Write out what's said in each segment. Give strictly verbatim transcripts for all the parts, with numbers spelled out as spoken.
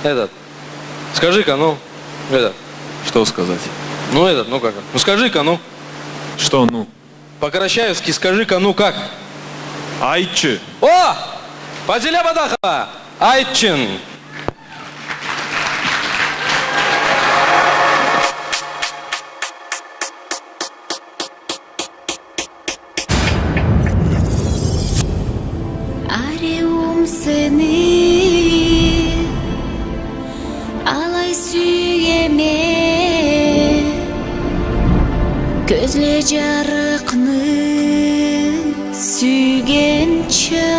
Этот. Скажи-ка, ну, этот. Что сказать? Ну, этот, ну как? Ну, скажи-ка, ну. Что, ну? По-карачаевски скажи-ка, ну как? Айтчы. О! Фазиля Бадахова! Айтчын! Ариуум, сени алай сюеме, кёзле джарыкъны сюйгенча.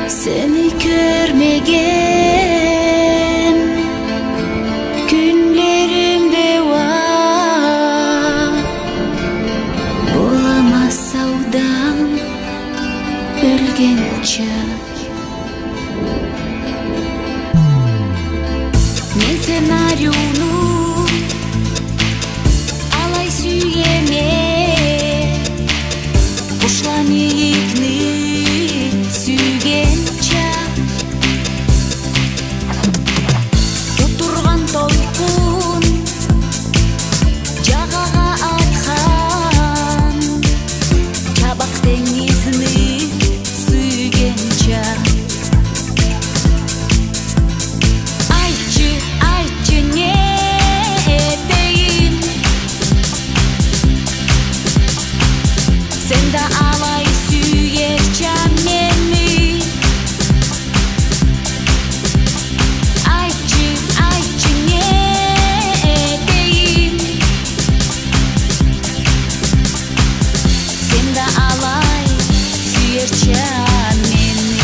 Сени кёрмеген кюнлеримде уа болама саудан ёлгенча. Мен сценариуну алай сюеме, къушла мийикни сюйгенча. Кёп тургъан толкъун джагъагъа атхан чабакъ тенгизни сюйгенча. Айтчы, айтчы, не этейим? Сен да алай сюерча мени. Айтчы, айтчы, не этейим? Сен да алай сюерча мени.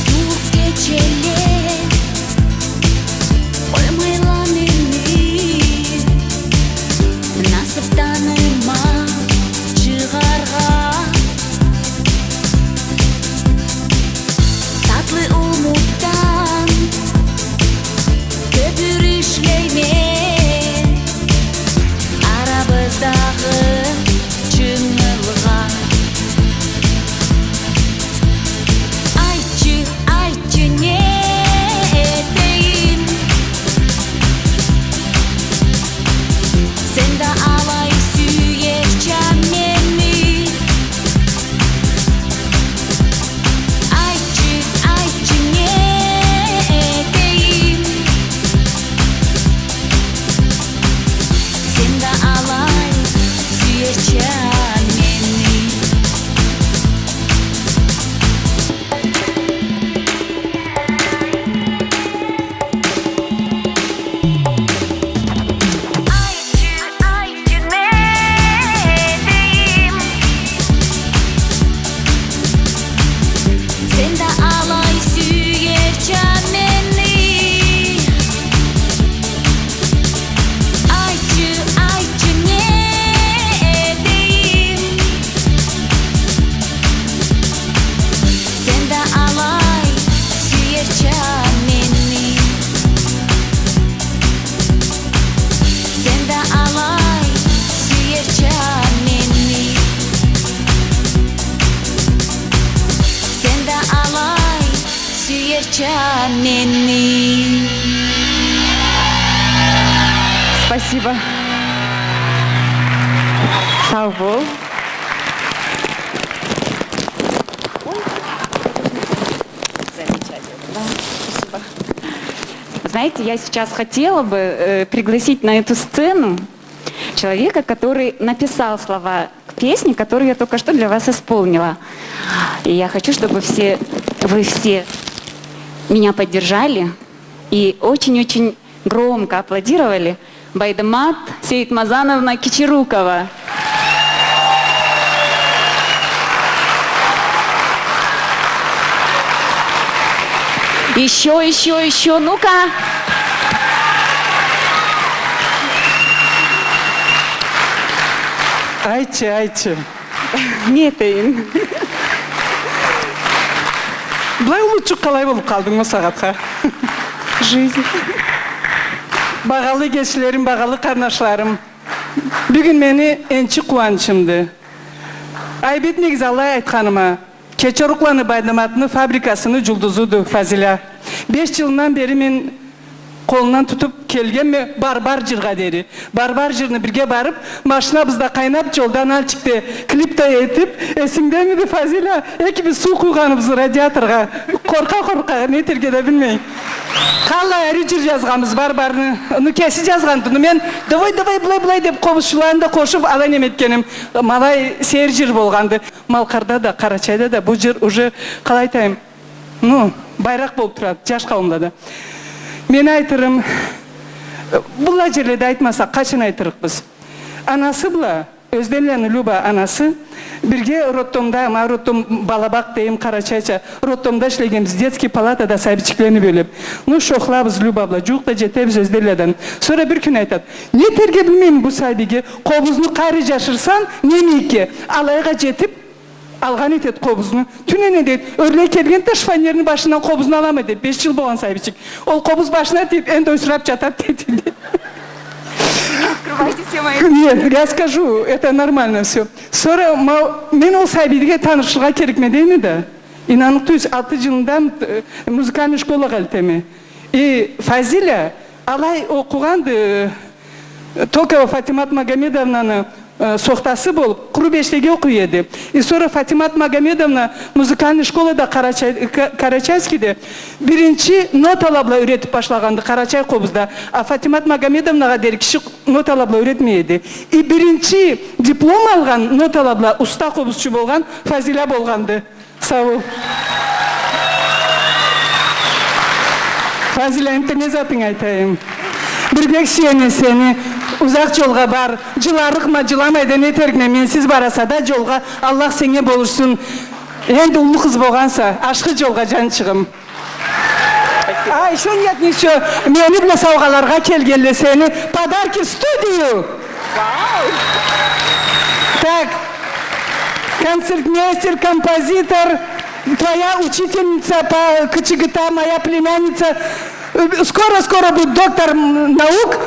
Сууукъ кечеле къоймайла мени насыб таныма чыгъаргъа. Татлы умутдан кёпюр ишлейме арабыздагъы чынгылгъа. Айтчы, айтчы, не этейим? Сен да алай сюерча мени. Айтчы, айтчы, не этейим? Сен да алай сюерча мени. Айтчы, айтчы, не этейим? Сен да алай сюерча мени. Айтчы, айтчы, не этейим? Сен да алай сюерча мени. Сен да алай сюерча мени. Сен да алай сюерча мени. Спасибо. Сау бол. Замечательно. Да, спасибо. Знаете, я сейчас хотела бы, э, пригласить на эту сцену человека, который написал слова к песне, которую я только что для вас исполнила. И я хочу, чтобы все, вы все меня поддержали и очень-очень громко аплодировали Байдымат Сейтмазановна Кичирукова. Ещё, ещё, ещё, ну-ка. Айтчы, айтчы. Не этейим? Былай уллучукъ къалай болуп къалдынг ол сагъатха? Жизнь. Багъалы эгечлерим, багъалы къарнашларым. Бюгюн мени энчи къууанчымды. Айып этмегиз алай айтханыма. Кечерукъланы Байдыматны фабрикасыны джулдузуду Фазиля. Беш джылындан бери мен къолундан тутуп келгенме Барбар джыргъа дери. Барбар джырны бирге барып, машинабызда къайнап, джолда Нальчикде клип да этип, эсингдемиди, Фазиля? Экибиз суу къуйгъаныбыз радиаторгъа. Къоркъа-къоркъа, не этерге да билмей. Къаллай ариу джыр джазгъанбыз Барбарны. Ну, кеси джазгъанды. Ну, мен, давай, давай, былай, былай деп, къобузчуланы да къошуп, алай неме этгеним. Ма алай сейир джыр болгъанды. Малкъарда да, Къарачайда да бу джыр уже, къалай айтайым, ну, байракъ болуп турады джаш къауумда да. Мен айтырым, быллай джерледе айтмасакъ, къачан айтырыкъбыз? Анасы бла, Ёзденланы Люба анасы, бирге роддомда, ма роддом, балабакъ дейим къарачайча, роддомда ишлегенбиз, детский палатада сабийчиклени бёлюп. Ну, шохлабыз Люба бла, джууукъ да джетебиз Ёзденладан. Сора бир кюн айтады: «Не этерге билмейме бу сабийге, къобузну къайры джашырсам, немейикке?» Алайгъа джетип, алгъан этеди къобузну. Тюнене, дейди, ёрлей келгенди да, шифоньерни башындан къобузну алама, дейди. Беш джыл болгъан сабийчик. Ол къобуз башына тийип, энди ойсурап джатады, дейди. Не открывайте все мои... Нет, я скажу, это нормально всё. Сора ма-, мен ол сабийге танышыргъа керекме дейме да. Ийнаныкъ тюйюлсюз, алты джылында, э, музыкальный школагъа элтеме. И Фазиля алай окъугъанды, э, Токова Фатимат Магомедовнаны, э, сохтасы болуп, къуру бешлеге окъуй эди. И сора Фатимат Магомедовна музыкальный школада Карачай-, Ка-, Карачайскийде биринчи нотала бла юретип башлагъанды къарачай къобузда. А Фатимат Магомедовнагъа дери киши нотала бла юретмей эди. И биринчи диплом алгъан нотала бла уста къобузчу болгъан Фазиля болгъанды. Сау бол. Фазиля, энтда не затынг айтайым? Бир бек сюеме сени. Узакъ джолгъа бар. Джыларыкъма, джыламай да не этерикме, менсиз бараса да джолгъа. Аллах сеннге болушсун. Энди уллу къыз болгъанса, ашхы джолгъа, джанчыгъым. А, ещё нет, не всё. Мени бла саугъаларгъа келгенле сени. Подарки в студию. Вау! Так, концертмейстер, композитор, твоя учительница по КЧГТА, моя племянница, э, скоро-скоро будет доктор, м, наук,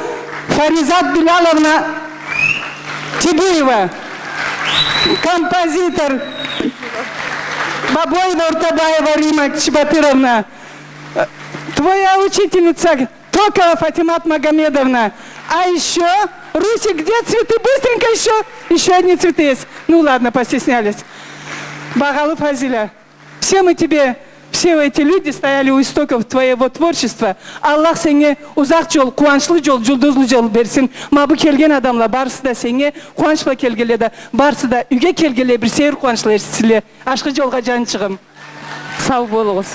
Фаризат Биляловна Тибиева, композитор, Бабоева Уртабаева Римма Чебатыровна, э, твоя учительница Токова Фатимат Магомедовна. А ещё, Русик, где цветы? Быстренько ещё. Ещё одни цветы есть. Ну ладно, постеснялись. Багъалы Фазиля, все мы тебе, все эти люди стояли у истоков твоего творчества. Аллах сеннге узакъ джол, къууанчлы джол, джулдузлу джол берсин. Ма бу келген адамла барысы да сеннге къууанч бла келгенле да, барысы да юйге келгенле бир сейир къууанч бла эришсинле. Ашхы джолгъа, джанчыгъым. Сау болугъуз.